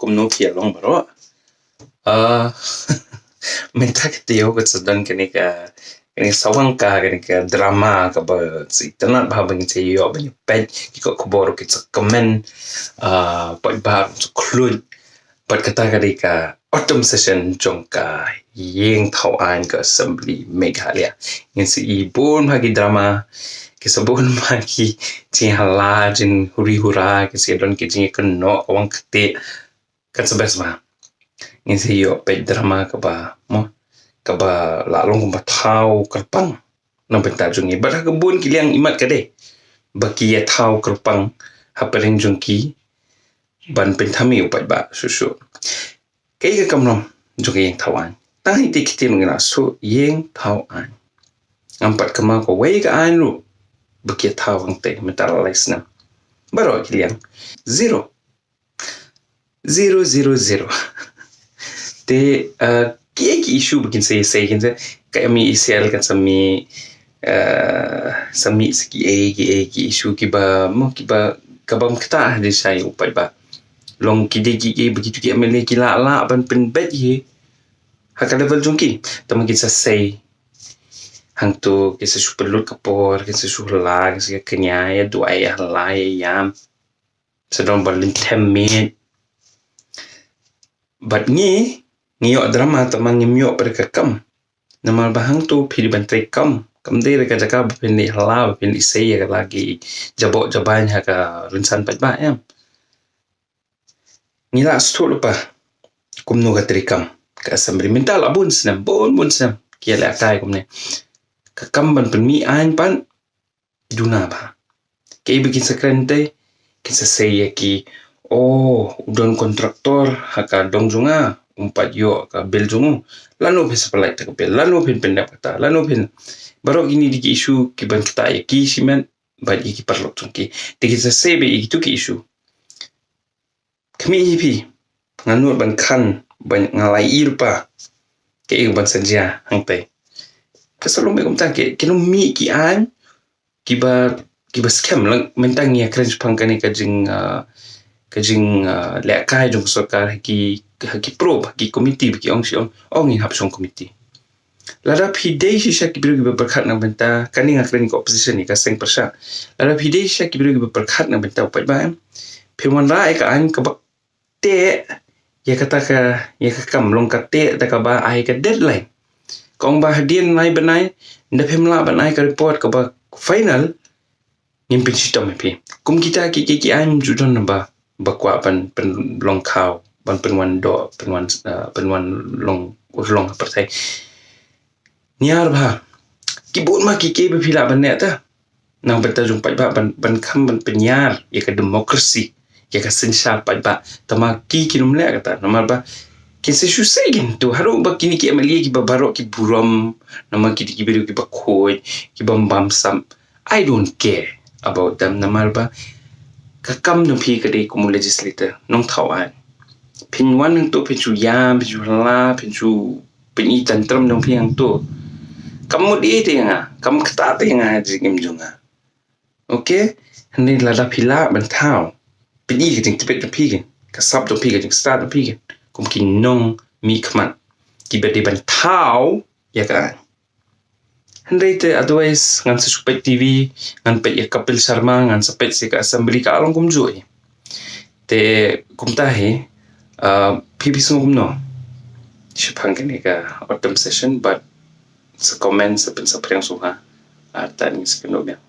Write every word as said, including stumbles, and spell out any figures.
kumno phi ïa long baroh. Ah, mynta ka taïew ka sa don kane ka, kane ka sawang ka, kane ka drama kaba sa itynnad bha ban ïa ïoh ban ïa peit ki kot khubor ki sa comment, ah, paidbah sa khluit. Bad kata ka dei ka autumn session jong ka ïing thaw aiñ ka Assembly Meghalaya. Ngin sa ïohi bun bha ki drama, ki sa bun bha ki jingïahala, jinghuri hura, ki sa don ki jingïakynnoh ka wang ktieh. Kan sa best bha. Ngin sa ïoh peit drama kaba, mo, kaba la long kumba thaw kyrpang na bynta jong ngi. Bad ha ka bun ki liang imat ka dei ba ki ïa thaw kyrpang hapdeng jong ki ban pynthame u paidbah shuh shuh. Kaei ka kamram jong ka ïing thaw aiñ? Tang ha ite ki ktien ngi la shu ïing thaw aiñ. Ngam pat kynmaw kawei ka aiñ ruh ba ki ïa thaw hangtei mynta la lai snem. Baroh ki liang zero. Zero, zero, zero. Te, uh, kiei ki issue ba kin sa ïasei, kin sa, ka M E E C L kan sa mih, uh, sa mih sa kiei kiei ki issue kiba, mo, kiba, kaba ym ktah ha dei shai u paidbah. Long ki dei kiei ba kito ki M L A ki lah lah ban pynbeit hi ha ka level jong ki. Tangba kin sa sei hangto, kin sa shu pynlut ka por, kin sa shu hala, kin sa kñia ïa duwai, ïa hala, ïa ïam. Sa don ba lynthem miet. Bad ngi, ngi ïoh drama tangba ngim ïoh pat ka kam. Namar ba hangto phi dei ban trei kam. Kam dei re ka jaka ba phin leit hala, ba phin leit sei ïa ka la ki jaboh jabaiñ ha ka rynsan paidbah, em. Ngi la sdang lypa kumno ka trei kam ka Assembly mynta la bun snem, bun bun snem ki ïa lehkai kumne. Ka kam ban pynmih aiñ pat duna bha. Kaei ba kin sa kren te, kin sa sei ïa ki, oh, u don kontraktor ha ka dong jong nga, um pat ïoh ka bill jong u. Lano phin sa pynlait ta ka bill, lano phin pyndep kata, lano phin. Baroh kine dei ki issue kiban ktah ïa ki shimet bad ïa ki paralok jong ki. Te kin sa sei beit ïa kito ki issue. Khmih hi phi, nga nud ban khan, ban, nga la ïohi lypa kaei ban sa jia hangtei. Ka sa long beit kumta, ki, kin ym mih ki aiñ kiba, kiba skhem. Lang mynta ngi ïa kren shaphang kane ka jing, ah, ka jing, ah, lehkai jong ka sorkar ha ki, ha ki probe, ha ki komiti, ba ki ong shi ong, ong ngin hap shong komiti. Lada phi dei shisha ki briew kiba pyrkhat na ka bynta, kane nga kren ka opposition, ïa ka seng pyrshah. Lada phi dei shisha ki briew kiba pyrkhat na ka bynta u paidbah, em, phin wanrah ïa ka aiñ kaba teh ïa kata ka, ïa ka kam, long ka teh da kaba ai ka deadline. Ka ong ba hadien lai bnai, ynda phim lah ban ai ka report kaba final, ngin pynshitom ïa phi. Kum kita ki, ki, ki aiñ ym ju don ba, ba kwah ban pynlong khaw, ban pynwan doh, pynwan, ah, pynwan long, urlong ha pyrthei. Niar bha. Ki bun ma ki, kiei ba phi lah ban neh ta. Na ka bynta jong u paidbah ban, ban kham ban pynïar ïa ka democracy, ïa ka synshar paidbah. Tangba ki, kin ym leh kata. Namar ba kin sa shu sei kin to, haduh ba kine ki M L A kiba baroh ki burom, namar ki dei ki briew kiba khuid, kiba ym bamsap. I don't care about them, namar ba ka kam jong phi ka dei kum u legislator, nongthaw aiñ. Phin wan hangto phin shu ïam, phin shu hla, phin shu pyni tantrum jong phi hangto. Kam mut ei te ïa nga, kam ktah te ïa nga ha jingim jong nga. Okay? Hynrei lada phi lah ban thaw, pyni ka jingtbit jong phi kin, ka sap jong phi, ka jingstad jong phi kin, kum ki nongmihkhmat kiba dei ban thaw ïa ka aiñ. Hynrei te otherwise ngan sa shu peit T V, ngan peit ïa Kapil Sharma, ngan sa peit sha ka Assembly, ka long kumjuh hi. Te kumta hi, ah, phi, phi sngew kumno shaphang kane ka autumn session, bad sa comment, sa pyn, sa pyrshang sngewbha. Artat ngin sa kynduh biang.